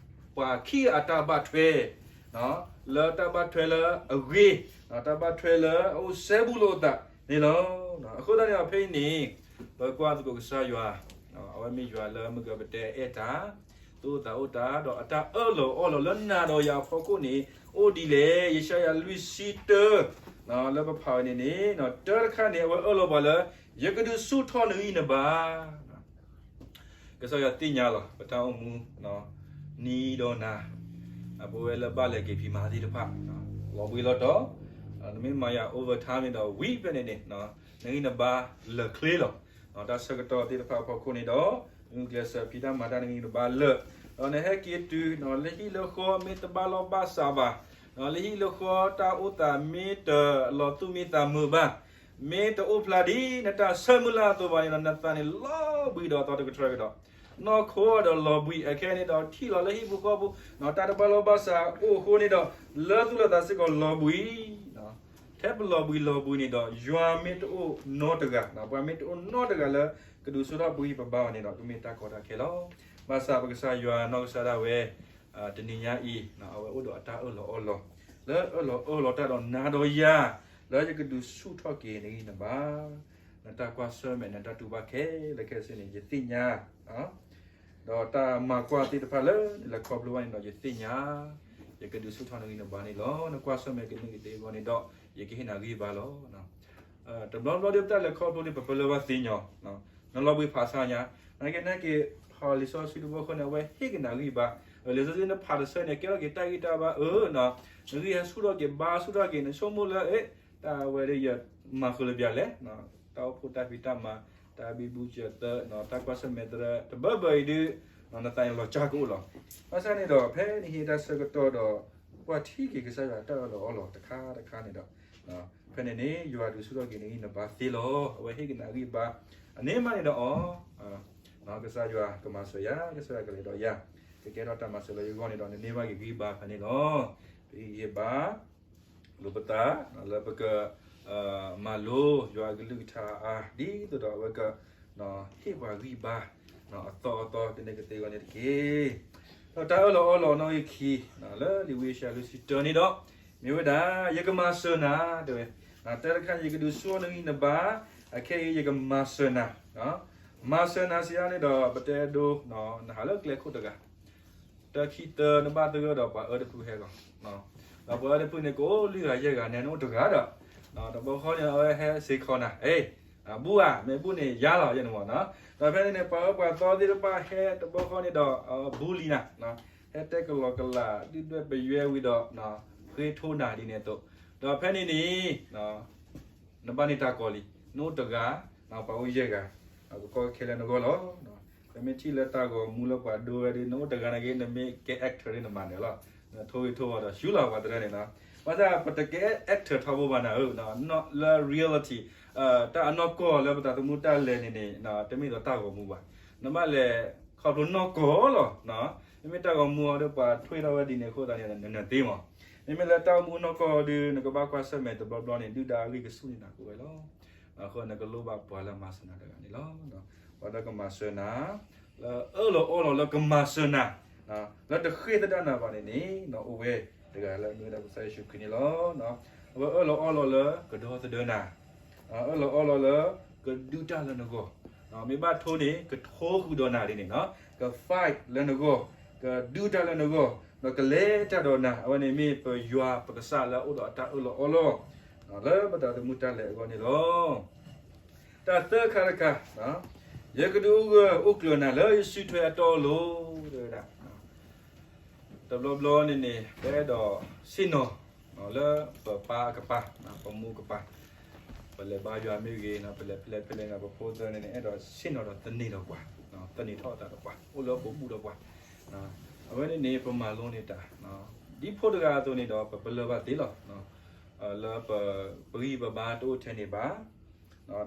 ပှၤခံဂၤအတၢ်ဘၣ်ထွဲ, လၢတၢ်ဘၣ်ထွဲလၢအဂ့ၤ, တၢ်ဘၣ်ထွဲလၢအအိၣ်စဲဘူးလိာ်အသးန့ၣ်လီၤ. အဃိသတးန့ၣ်ဒီးဖဲအံၤန့ၣ် ပကွၢ်သကိးကစၢ်ယွၤ, အဝဲမ့ၢ်ယွၤလၢမုၢ်ကပတဲအအဲၣ်တၢ်, သူၣ်အိၣ်သးအိၣ်တၢ်, ဒီးအတၢ်အၢၣ်လီၤအီလီၤလၢနၤဒီးယၤအဖီခိၣ်န့ၣ် အိၣ်ဒ်လဲၣ်. ယၡါယၤလွံၢ်ဆံတၢ လၢပဖးဝဲန့ၣ်န့ၣ် တၢတခါန့ၣ် အဝဲအၢၣ်လီၤပှၤလၢ ယကဒုးဆူၣ်ထီၣ်နဂံၢ်နဘါ ကစၢ်ယွၤသ့ၣ်ညါလီၤ ပတၢ်အိၣ်မူ နံၤဒီးနၤ, ပဝဲလၢဘၣ်လဲၤက့ၤဖံးမၤသ့ၣ်တဖၣ် လီၤဘှံးလီၤတီၤ, နမ့ၢ်မၤယၤ overtime န့ၣ်ဒီး ဝံၤဖဲန့ၣ်န့ၣ် နဂံၢ်နဘါလၢာ်ချ့လီၤ. တၢ်ဆၢကတီၢ်သ့ၣ်တဖၣ်အဖီခိၣ်န့ၣ်ဒီး နဂုာ်ကျဲးစၢးဖံးတၢ်မၤတၢ် နဂံၢ်နဘါလၢာ်, ဒီးနဟဲက့ၤတုၤ လၢဟံၣ်လၢဃီမ့ၢ်တဘၣ်လီၢ်ဘၣ်စးဘၣ်, လၢဟံၣ်လၢဃီတၢ်အိၣ်သးမ့ၢ်တလီၤသူၣ်မံသးမုာ်ဘၣ်, မ့ၢ်တအိၣ်ဖျါဒ်နတၢ်ဆၢမုၢ်လၢ်အသိးဘၣ်န့ၣ်ဒီး နသးန့ၣ်လီၤဘှံးဒီးသီတကတြၢၢ်ကဒီး, နီၢ်ခိဒီးလီၤဘှံးအခဲန့ၣ်ဒီး ထံၣ်လီၤလၢဟံၣ်ပူၤဃီပူၤ တၢ်တဘၣ်လီၢ်ဘၣ်စးအိၣ်အဃိန့ၣ်ဒီး လၢသူၣ်လၢသးစ့ၢ်ကီးလီၤဘှံး ထဲပလီၤဘှံးလီၤဘှံးန့ၣ်ဒီး ယွၤမ့ၢ်တအိၣ်နီတဂၤ, ပှၤမ့ၢ်တအိၣ်နီတဂၤလၢကဒုးဆိထီၣ်ပဂံၢ်ပဘါအီၤန့ၣ်ဒီး ကမ့ၢ်တၢ်ကီတၢ်ခဲလီၤ. ဘၣ်ဆၣ်ပကစၢ်ယွၤနီၢ်ကစၢ်ဒၣ်ဝဲ တနံၤညါအံၤ အဝဲအိၣ်ဒီးအတၢ်အၢၣ်လီၤအီလီၤ လၢအၢၣ်လီၤအီလီၤတၢ်ဒီးနၤဒီးယၤ လၢယကဒုးဆူၣ်ထီၣ်က့ၤနဂံၢ်နဘါ, နတၢ်ကွၢ်ဆၢၣ်မဲာ် နတၢ်တူၢ်ဘၣ်ခဲလၢာ်ခဲဆ့န့ၣ် ယသ့ၣ်ညါ ဒီးတၢ်မၤကွၢ်သ့ၣ်တဖၣ်လၢနလဲၤခီဖျိဘၣ်န့ၣ်ဒီး ယသ့ၣ်ညါ ယကဒုးဆူၣ်ထီၣ်နဂံၢ်နဘါန့ၣ်လီၤ. နကွၢ်ဆၢၣ်မဲာ်ကန့ၢ်ကသ့အဂီၢ်န့ၣ်ဒီး ယကဟ့ၣ်နၤဂံၢ်ဘါလီၤ. တဘျီဘျီဒီးပတၢ်လဲၤခီဖျိန့ၣ် ပပလၢၢ်ဘၣ်သ့ညီ, နလီၤဘှံးဖးဆါညါ, နာ်က့နာ်က့ လံာ်စီဆှံတဘီဃီန့ၣ် အဝဲဟ့ၣ်က့ၤနၤဂံၢ်ဘါ, လံာ်စီဆှံနဖးတဆၢန့ၣ် ကဲထီၣ်က့ၤတၢ်ဂံၢ်တၢ်ဘါအၢ, နဂံၢ်ဟဲဆူၣ်ထီၣ်က့ၤဘါဆူၣ်ထီၣ်က့ၤ နဆိကမိၣ်လၢ တၢ်ဝဲဒၣ်ယမၤဃုာ်လၢပျၢၤလဲၣ်, တၢ်အိၣ်ဖှိၣ်တၢ်ဖံးတၢ်မၤ, တၢ်ဘံဘူစၢၤသၢ, တၢ်ကွၢ်ဆၢၣ်မဲာ်သရၢ တဘၢဘၢအံၤဒုး နသးန့ၣ်လီၤစၢ်ကအိၣ်လီၤ. ဘၣ်ဆၣ်န့ၣ်ဒီး ဖဲနဟံးတၢ်ဆၢကတီၢ်ဒီး ကွၢ်ထံက့ၤကစၢ်ယွၤတၢ်အၢၣ်လီၤအီလီၤတခါတခါန့ၣ်ဒီး ဖဲန့ၣ်န့ၣ် ယွၤဒုးဆူၣ်ထီၣ်က့ၤနဂံၢ်နဘါသ့လီၤ. အဝဲဟ့ၣ်က့ၤနၤဂံၢ်ဘါ, အန့ၣ်မးန့ၣ်ဒီးအီၤ ကစၢ်ယွၤကမၤစၢၤယၤ, ကစၢ်ယွၤကလဲၤဒီးယၤ, ကကဲထီၣ်တၢ်မၤစၢၤလၢယဂီၢ်န့ၣ်ဒီး နန့ၢ်ဘၣ်က့ၤဂံၢ်ဘါဖဲန့ၣ်လီၤ. ပဟ့ၣ်ဂံၢ်ဘါ လိာ်ပသး လၢပက မၤလိယွၤအကလုၢ်ကထါအါ ဒ်သိးဒီးအဝဲက ဟ့ၣ်ပှၤဂံၢ်ဘါ အသီအသီ ကန့ၢ်ကသ့အဂီၢ်န့ၣ်တက့ၢ်. ဒီးတၢ်အၢၣ်လီၤအီလီၤနီၣ်ဂံၢ်ခံ လၢလံာ်ဝံယၡါယၤလွံၢ်ဆံတၢန့ၣ်ဒီး မ့ၢ်ဝဲဒၣ် ယကမၤစၢၤနၤ တဲဝဲ, တၢ်တခါန့ၣ် ယကဒုးဆူၣ်နဂံၢ်နဘါ, အခဲအံၤယကမၤစၢၤနၤ, မၤစၢၤနၤစံးယါန့ၣ်ဒီး ပတဲဒိ နဟးလၢကျဲခိၣ်တဂၤ တၢ်ခံတၢ်နဘၣ်သဂၢၢ်ဒီးပှၤအၢတဖုဟဲလီၤ. ဒီးပှၤအၢတဖုန့ၣ် ကအိၣ်လွံၢ်ဂၤယဲၢ်ဂၤန့ၣ် နအိၣ်တဂၤဒီး, တဘျီဃီန့ၣ် အဝဲဟဲစ့ၢ်ကီးနၤ, အ့, ဘူၣ်ဧါ, မ့ၢ်ဘူၣ်န့ၣ်ယါလီၤယဲန့ၣ်မ့ၢ်နီၤ. ဒီးဖဲန့ၣ်န့ၣ် ပှၤအၢပှၤသီသ့ၣ်တဖၣ်ဟဲတဘျီဃီန့ၣ်ဒီး ဘူၣ်လံနၤ, ဟဲတဲကလီကလာ် ဒုၣ်ဒွဲၣ်ပယွဲဝံၤဒီး ဃ့ထိနၤဒ်န့ၣ်အသိး, ဒီးဖဲန့ၣ်န့ၣ် နဘၣ်န့ၢ်တၢ်ကီလံ, နအိၣ်တဂၤ, ပှၤအိၣ်ယဲၢ်ဂၤ, ကကီခဲလၢာ်နဂီၢ်လီၤ. ပမ့ၢ်ထံၣ်လၢတၢ်ဂီၤမူလၢပှၤဒိဝဲဒီး နအိၣ်တဂၤနာ်က့ နမ့ၢ်ကဲ actor ဒ်နမၤနၢၤလီၤ, နထိဂ့ၤထိဂီၤဒီး ဆူလီၤပှၤတရၢန့ၣ်နီၤ. ဘၣ်ဆၣ်ပတကဲ actor ထီဘိဘၣ်နၤဧၢ, လၢ reality တၢ်အနီၢ်ကီၢ်လၢပသးသမူတၢ်လဲၤန့ၣ်န့ၣ် တမ့ၢ်ဒီးတၢ်ဂီၤမူဘၣ်, နဘၣ်လဲၤခီဖျိနီၢ်ကီၢ်လီၤ. မ့မ့ၢ်တၢ်ဂီၤမူအီၤဒီးပှၤထွဲထီၣ်ဝဲဒ်န့ၣ်အဃိသတးန့ၣ် နနၢၤသ့မး, မ့မ့ၢ်လၢတၢ်အိၣ်မူနီၢ်ကီၢ်ဒီး နကဘၣ်ကွၢ်ဆၢၣ်မဲာ်တဘျီဘျီန့ၣ် ဒုၣ်ဒါအဂံၢ်ကဆူၣ်န့ၢ်နၤကအိၣ်ဝဲလီၤ. အဃိနကလိၣ်ဘၣ်ပှၤလၢအမၤစၢၤနၤတဂၤန့ၣ်လီၤ. ပှၤလၢကမၤစၢၤနၤ, လၢအၢၣ်လီၤအီလီၤလၢကမၤစၢၤနၤ, လၢတဃ့ၢ်သဒၣ်နၤဘၣ်န့ၣ်န့ၣ် နအိၣ်ဝဲတဂၤလၢအမ့ၢ်ဝဲဒၣ်ကစၢ်ယ့ၣ်ၡူးခရံာ်န့ၣ်လီၤ. အဝဲအၢၣ်လီၤအီလီၤလၢကဒီသဒၢနၤ, အၢၣ်လီၤအီလီၤလၢကဒုးတၢ်လၢနဂီၢ်, မ့ၢ်ဘၣ်ထိန့ၣ် ကထိဃုာ်ဒီးနၤဒ်န့ၣ်နီၤ, က fight လၢနဂီၢ်, ကဒုးတၢ်လၢနဂီၢ်, ဒီးကလဲၤတၢ်ဒီးနၤ, အဝဲန့ၣ်မ့ၢ်ပယွၤပကစၢ်လၢအအိၣ်ဒီးအတၢ်အၢၣ်လီၤအီလီၤ လၢပသးသမူတၢ်လဲၤအဂီၢ်န့ၣ်လီၤ. တၢ်သၢခါတခါ, ယကဒုးအိၣ်ဂၢၢ်အိၣ်ကျၢၤနၤလၢယစုထွဲအတီအလိၤ တဲဝဲဒၣ်. တဘျီဘျီန့ၣ်န့ၣ် ပအဲၣ်ဒိးဆ့ၣ်နီၤ လၢပပၢ်အကပၤ, ပမိၢ်ကပၤ, ပလဲၤဘါယွၤမ့ၢ်ဂ့ၤ, ပလဲၤဖဲလဲၣ်ဖဲလဲၣ်န့ၣ် ပဖိသၢန့ၣ်န့ၣ် အဲၣ်ဒိးဆ့ၣ်နီၤဒီးသန့ၤဒီးပှၤ, သန့ၤထီၣ်အသးဒီးပှၤ, အိၣ်လၢပဘူၣ်ဒီးပှၤ. အဝဲန့ၣ်န့ၣ် ပမၤလိန့ၢ်တၢ်, ဒ်ဖိတဂၤအသိးန့ၣ်ဒီး ပပလၢၢ်ဘၣ်သ့လီၤ. လၢပဂံၢ်ပဘါတအိၣ်ထဲန့ၣ်ဘၣ်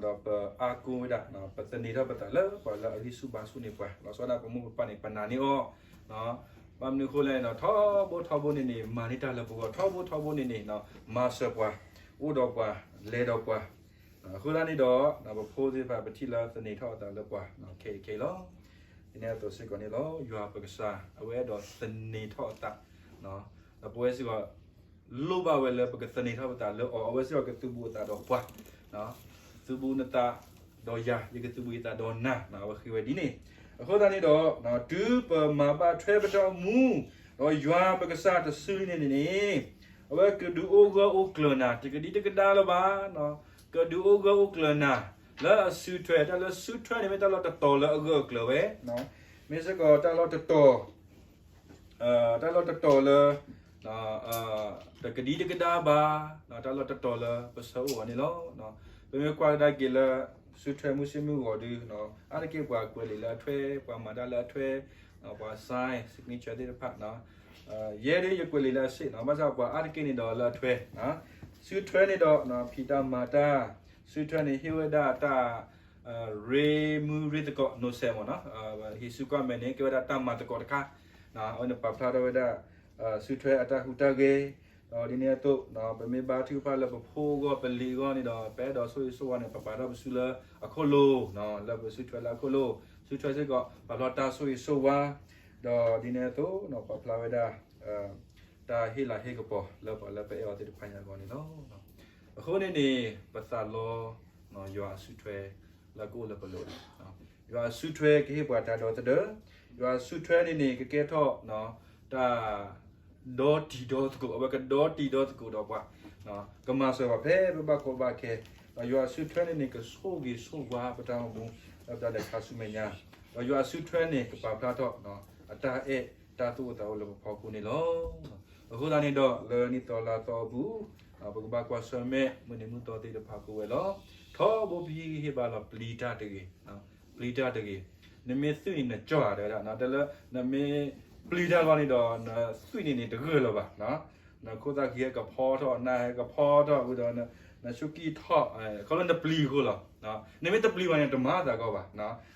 ဒီးပအါကိၢ်ဝဲဒၣ် ပသန့ၤထီၣ်ပသးလၢပှၤလၢအဂံၢ်ဆူၣ်ဘါဆူၣ်န့ၢ်ပှၤ, လီၤဆီဒၣ်ပမိၢ်ပပၢ်န့ၣ် ပနာ်န့ၢ်အီၤ, ဘၣ်မနုၤအဃိလဲၣ်န့ၣ် ထီဘိထီဘိန့ၣ်န့ၣ် မၤန့ၢ်တၢ်လၢပဂီၢ်, ထီဘိထီဘိန့ၣ်န့ၣ် မၤစၢၤပှၤ, အိၣ်ဒီးပှၤ, လဲၤဒီးပှၤ, အဃိသတးန့ၣ်ဒီး ပဖိသ့ၣ်တဖၣ် ပထံၣ်လၢသန့ၤထီၣ်အသးလၢပှၤ ခဲအံၤခဲအံၤလီၤ. ဒ်န့ၣ်အသိးစ့ၢ်ကီးန့ၣ်လီၤ. ယွၤပကစၢ် အဝဲအဲၣ်ဒိးသန့ၤထီၣ်အသး ဒီးပဝဲစ့ၢ်ကီး လိၣ်ဘၣ်ဝဲလၢပကသန့ၤထီၣ်ပသးလၢအီၤ, အဝဲစ့ၢ်ကီးကသုးဘူးအသးဒီးပှၤ, သုးဘူးနသးဒီးယၤ, ယကသုးဘူးယသးဒီးနၤ, အဝဲဃ့ဝဲဒ်န့ၣ်. အဃိသတးန့ၣ်ဒီး တုၤပမၤဘၣ်ထွဲပတၢ်အိၣ်မူ ဒီးယွၤပကစၢ်တစုန့ၣ်န့ၣ်န့ၣ် အဝဲကဒုးအိၣ်ဂၢၢ်အိၣ်ကျၢၤနၤ တကဒံတကဒါလၢၤဘၣ်, ကဒုးအိၣ်ဂၢၢ်အိၣ်ကျၢၤနၤ လၢအစုထွဲ, တၢ်လၢစုထွဲန့ၣ်မ့ၢ်တၢ်လီၢ်တတီၤလၢအဂၢၢ်အကျၢၤဝဲ, မ့ၢ်စ့ၢ်ကီးတၢ်လီၢ်တတီၤ တၢ်လီၢ်တတီၤလၢ တကဒံတကဒါဘၣ်, တၢ်လီၢ်တတီၤလၢပဆၢအိၣ်အီၤန့ၣ်လီၤ. ပမ့ၢ်ကွၢ်ကဒါက့ၤလၢ စုထွဲမုၢ်ဆ့ၣ်မုၢ်ဂီၤဒု အါတက့ၢ်ပှၤကွဲးလံာ်လၢအထွဲ, ပှၤမၤတၢ်လၢအထွဲ, ပှၤ sign signature သ့ၣ်တဖၣ် ယဲဒၣ်ယကွဲးလံာ်လၢအဆ့ၣ်နီၤ, ဘၣ်ဆၣ်ပှၤအါတက့ၢ်န့ၣ်ဒီးလၢအထွဲ, စုထွဲန့ၣ်ဒီး ဖံးတၢ်မၤတၢ်, စုထွဲန့ၣ်ဟ့ၣ်ဝဲဒၣ်တၢ် ရ့မူရ့သကိး နိးစဲးမ့ၢ်နီၤ, ဟံးစုကွၢ်မဲာ်န့ၣ် ကဲဝဲဒၣ်တၢ်မၤသကိးတခါ, အဝဲန့ၣ်ပာ်ဖျါထီၣ်ဝဲဒၣ် စုထွဲအတၢ်ဟူးတၢ်ဂဲၤ, ဒီးဒ်န့ၣ်အသိး ပမ့ၢ်ဘါထုကဖၣ်လၢပဖိအဂီၢ်ပလံၤအဂီၢ်န့ၣ်ဒီး ပအဲၣ်ဒိးဆိၣ်ဂ့ၤဆိၣ်ဝါန့ၣ် ပပာ်ထီၣ်ပစုလၢအခိၣ်လိၤ, လၢပစုထွဲလၢအခိၣ်လိၤ, စုထွဲစ့ၢ်ကီး ပာ်ဖျါတၢ်ဆိၣ်ဂ့ၤဆိၣ်ဝါ, ဒီးဒ်န့ၣ်အသိး ပာ်ဖျါဝဲဒၣ် တၢ်ဟ့ၣ်လၤဟ့ၣ်ကပီၤလၢပှၤလၢပအဲၣ်အီၤသ့ၣ်တဖၣ်ညါအဂီၢ်န့ၣ်လီၤ. အဃိန့ၣ်န့ၣ် ပသးလီ ယွၤအစုထွဲလၢကအိၣ်လၢပလိၤ, ယွၤအစုထွဲကဟ့ၣ်ပှၤတၢ်ဒီသဒၢ, ယွၤအစုထွဲန့ၣ်န့ၣ် ကကဲထီၣ် တၢ် ဒီတံၤဒီသကိး, အဝဲကဒီတံၤဒီသကိးဒီးပှၤ, ကမၤစၢၤပှၤဖဲပဘၣ်ကီဘၣ်ခဲ, ဒီးယွၤအစုထွဲန့ၣ်န့ၣ် ကဆိၣ်ဂ့ၤဆိၣ်ဝါပတၢ်အိၣ်မူ လၢပတၢ်လဲၤခါဆူမဲာ်ညါ, ဒီးယွၤအစုထွဲန့ၣ် ကပာ်ဖျါထီၣ် အတၢ်အဲၣ်တၢ်သူၣ်အိၣ်သးအိၣ်လၢပဖီခိၣ်န့ၣ်လီၤ. အဃိသတးန့ၣ်ဒီး လၢနံၣ်သီလါသီအပူၤ ပကဘၣ်ကွၢ်ဆၢၣ်မဲာ် မုၢ်နံၤမုၢ်သီသ့ၣ်တဖၣ်ကိးဝဲလီၤ. ထီဘိပဟံၣ်ဂံၢ်ဟ့ၣ်ဘါလီၤ ပျံၤတၢ်တဂ့ၤ, ပျံၤတၢ်တဂ့ၤ, နမ့ၢ်သွံၣ်န့ၣ်နကၠီၣ်ဧါ တဲဝဲဒၣ်, တလၢ နမ့ၢ်ပျံၤတၢ်လီၤန့ၣ်ဒီး နသွံၣ်န့ၣ်န့ၣ်တဂၢၢ်လၢၤဘၣ်, နခိၣ်သၣ်ဃံဟဲကဖီထီၣ် နၢ်ဟဲကဖီထီၣ်ဝံၤဒီး နဆူၣ်ကံၢ်ထီၣ် ခီလၢနပျံၤအဃိလီၤ. နမ့ၢ်တပျံၤဘၣ်န့ၣ် တမၤအသးကီဘၣ်.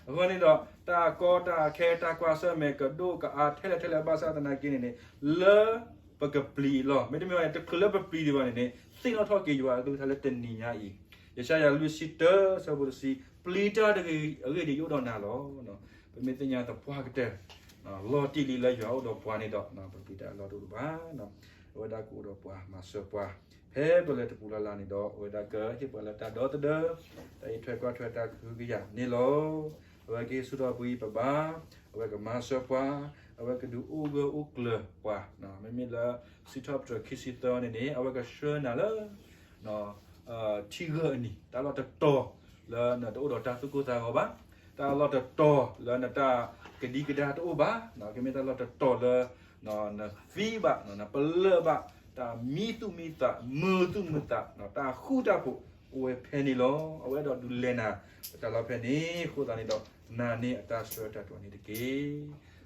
အဃိန့ၣ်ဒီး တၢ်ကီတၢ်ခဲတၢ်ကွၢ်ဆၢၣ်မဲာ်ကဒိၣ်ကအါထဲလဲၣ်ထဲလဲၣ်ဘၣ်ဆၣ်သနာ်က့န့ၣ်န့ၣ် လၢပကပျံၤအလီၢ်, မ့တမ့ၢ်ဘၣ်န့ၣ် တချုးလၢပပျံၤဒံးဘၣ်န့ၣ်န့ၣ် သ့ၣ်နီၣ်ထီၣ်က့ၤယွၤအကလုၢ်ကထါလၢတနံၤညါအံၤ, ယၡါယၤလွံၢ်ဆံတၢ ဆၢဖိတဆံ, ပျံၤတၢ်တဂ့ၤ, အဂ့ၢ်ဒ်အံၤ ယအိၣ်ဒီးနၤလီၤ. ပမ့ၢ်သ့ၣ်ညါသပှၢ်ကတၢၢ် လီၤတံၢ်လံလၢယွၤအိၣ်ဒီးပှၤန့ၣ်ဒီး ပပျံၤတၢ်အလီၢ်တအိၣ်ဘၣ်. အဝဲဒၣ်ကအိၣ်ဒီးပှၤမၤစၢၤပှၤ ဖဲပလဲၤတပူၤလၢ်လၢ်န့ၣ်ဒီး အဝဲဒၣ်ကဟ့ၣ်ပှၤလၢတၢ်ဒီသဒၢ တၢ်အံးထွဲကွၢ်ထွဲတၢ်ကဟုကယာ်န့ၣ်လီၤ. အဝဲကဟ့ၣ်ဆူၣ်ထီၣ်ပှၤဘါ, အဝဲကမၤစၢၤပှၤ, အဝဲကဒုးအိၣ်ဂၢၢ်အိၣ်ကျၢၤပှၤ, မ့မ့ၢ်လၢစံးထီၣ်ပတြၢၤခံဆံသၢန့ၣ်န့ၣ် အဝဲကဆှၢနၤလၢ ထံဂၢၢ်အနံၤ, တၢ်လီၢ်တတီၤလၢနတအိၣ်ဒီးတၢ်သူၣ်ကိၢ်သးဂီၤဘၣ်, တၢ်လီၢ်တတီၤလၢနတၢ်ကဒံကဒါတအိၣ်ဘၣ်, ကမ့ၢ်တၢ်လီၢ်တတီၤလၢ နသံဘၣ်, နပလၢၢ်ဘၣ်, တၢ်မံသူၣ်မံသး, မုာ်သူၣ်မုာ်သး, တၢ်ဃူတၢ်ဖိး အိၣ်ဝဲဖဲန့ၣ်လီၤ. အဝဲအဲၣ်ဒိးဒုးလဲၤနၤ ပတၢ်လီၢ်ဖဲန့ၣ်, အဃိသတးန့ၣ်ဒီး နာ်န့ၢ်အတၢ်ဆှၢတၢ်တီၤန့ၣ်တက့ၢ်.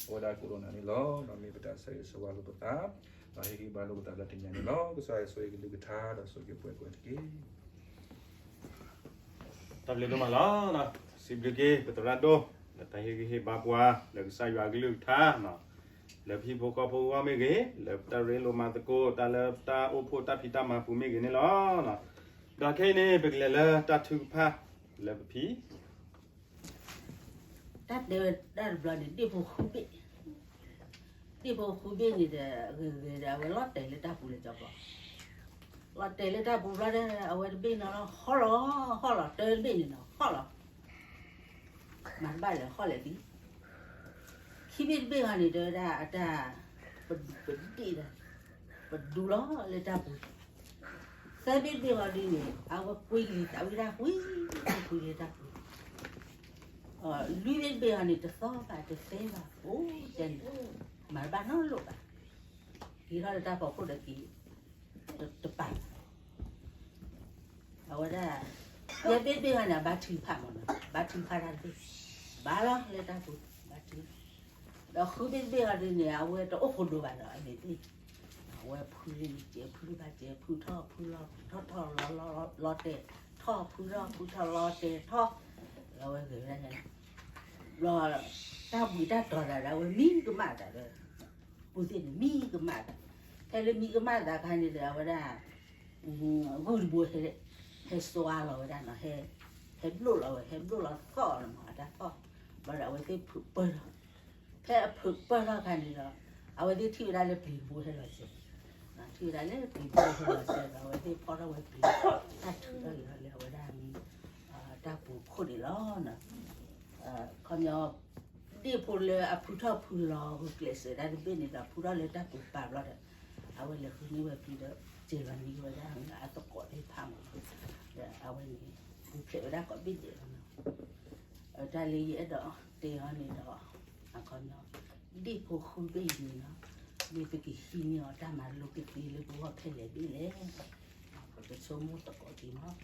အဝဲဒၣ်ကအိၣ်ဒီးနၤန့ၣ်လီၤ. ဒီးမ့ၢ်ပတၢ်ဆၢဂ့ၤဆၢဝါလိာ်ပသး, ဒီးဟ့ၣ်ဂံၢ်ဘါလိာ်ပသးလၢတနံၤညါန့ၣ်လီၤ. ကစၢ်ယွၤဆိၣ်ဂ့ၤကလုၢ်ကထါ ဒီးဆိၣ်ဂ့ၤပှဲၤကွဲတက့ၢ်. တၢ်ဘျုးဒိၣ်မးလီၤ. စံးဘျုးက့ၤ ပသရၣ်ဒိၣ် လၢတၢ်ဟ့ၣ်ဂံၢ်ဟ့ၣ်ဘါပှၤ လၢကစၢ်ယွၤအကလုၢ်ကထါ, လၢပဟံၣ်ဖိဃီဖိအဂီၢ်မ့ၢ်ဂ့ၤ, လၢပတၢ်ရ့လိာ်မၤသကိး တၢ်လၢပတၢ်အိၣ်ဖှိၣ်တၢ်ဖံးတၢ်မၤပူၤမ့ၢ်ဂ့ၤန့ၣ်လီၤ. ဒီးခဲအံၤန့ၣ် ပကလဲၤလၢတၢ်ထုကဖၣ်လၢပဖံ တၢ်တဲဝဲဒၣ်တဘျီန့ၣ် ဒ့ၣ်ဖိဃုဘ့ၣ်, ဒ့ၣ်ဖိဃုဘ့ၣ်န့ၣ်ဒီး ဂ့ၤဂ့ၤဒီး အဝဲလီၤတဲာ်လၢတၢ်ပူၤလၢကၠီၤပီၤ, လီၤတဲာ်လၢတၢ်ပူၤဘျီဒီး အဝဲတဘ့ၣ်နီၤလီၤ ဟီၣ်လီၤ, ဟီၣ်လီၤ, တၢ်တဘ့ၣ်န့ၣ်နီၤ ဟီၣ်လီၤ, မၤတဘၣ်လဲၣ် ဟီၣ်လဲၣ်ဒ် ခံဘ့ၣ်တဘ့ၣ်ဟီန့ၣ် တဲဝဲဒၣ်အတၢ် ပဒ့ၣ်ဒီး ပဒူလီၤလၢတၢ်ပူၤ, သၢဘ့ၣ်တဘ့ၣ်ဟီဒ်န့ၣ် အဝဲကွံလံသးဝံၣ်တၢ်ကွံ, ကွံလံတၢ်ပူၤ, လွံၢ်ဘ့ၣ်တဘ့ၣ်ဟီန့ၣ် တသီဘၣ်တသဲဘၣ် အိၣ်တဲန့ၣ် မၤတဘၣ်နီတလိၣ်ဘၣ်, က့ၤထီၣ်လၢတၢ်ဖီခိၣ်ဒီးက့ၤ တပာ် အဝဲဒၣ် ယဲၢ်ဘ့ၣ်တဘ့ၣ်ဟီန့ၣ် အဘါထုကဖၣ်မ့ၢ်နီၤ, ဘါထုကဖၣ်တၢ်တဘ့ၣ်, ဘါလီၤလၢတၢ်ပူၤ ဘါထု, ဒီးဃုဘ့ၣ်တဘ့ၣ်ဟီဒ်န့ၣ် အဝဲတအိၣ်ခိးဒိဘၣ်ဒီးအန့ၣ်သ့ၣ်, အဝဲဖုန့ၣ် ကဲဖုဘၣ်ကဲဖုထီၣ်ဖုလီၤထီၣ်ထီၣ်လီၤလီၤလီၤတဲာ်ထီၣ်ဖုထီၣ်ဖုထီၣ်လီၤတဲာ်ထီၣ်, လီၤဝဲဂ့ၤဝဲဒၣ်န့ၣ်, ဘျီ တၢ်ဘှံးတၢ်တီၤသးဒီး အဝဲမံကမၣ်သးဒီး ပူၤသ့ၣ်န့ၣ် မံကမၣ်သး, ဖဲလၢမံကမၣ်သးအခါန့ၣ်ဒီး အဝဲဒၣ် ဂုၢ်တဘိ ဟဲစွါလီၤဝဲဒၣ်နီၤ, ဟဲဘျိၣ်လီၤဝဲ ဟဲဘျိၣ်လီၤသီၣ်လီၤမး အတၢ်သီၣ်, ဘျီဒီးအဝဲသ့ၣ်ဖုးပၢၢ်ထီၣ်, ဖဲအဖုးပၢၢ်ထီၣ်အခါန့ၣ်ဒီး အဝဲသ့ၣ်ထံၣ်ဝဲဒၣ်လၢပျံၤတဘိဟဲလီၤစဲး, ထံၣ်ဝဲဒၣ်လၢပျံၤတဘိဟဲလီၤစဲးဒီး အဝဲသ့ၣ်ဖီထီၣ်ဝဲပျံၤ တၢ်ထုးထီၣ်က့ၤလီၤလၢအဝဲဒၣ် တၢ်ပူၤခိၣ်န့ၣ်လီၤ. ခီပညီ ဒ့ၣ်ဖိလၢအဖုထီၣ်ဖုလီၤဂုာ်ကျဲးစၢးတၢ်တဘ့ၣ်န့ၣ်ဒီး ဖုထီၣ်လၢတၢ်ပူၤပာ်ဘျီဒီး အဝဲလဲၤဃုန့ၢ်ဝဲပျံၤဒီး စဲးလီၤန့ၢ်ဝဲဒၣ်အသကိးသ့ၣ်တဖၣ်မး, ဒီးအဝဲန့ၣ် ပူၤဖျဲးဝဲဒၣ်ကိးဘ့ၣ်ဒဲးလီၤ. တၢ်လၢယအဲၣ်ဒိးတဲအီၤန့ၣ်ဒီး အခီပညီ ဒ့ၣ်ဖိဃုဘ့ၣ်အံၤန့ၣ်လီၤ. မ့ၢ်ပကဟံးန့ၢ်အီၤတၢ်မၤလိကသ့လၢပဂီၢ်ဖဲလဲၣ်ဒ်လဲၣ်, ပကဆိကမိၣ်သကိးက့ၤမး,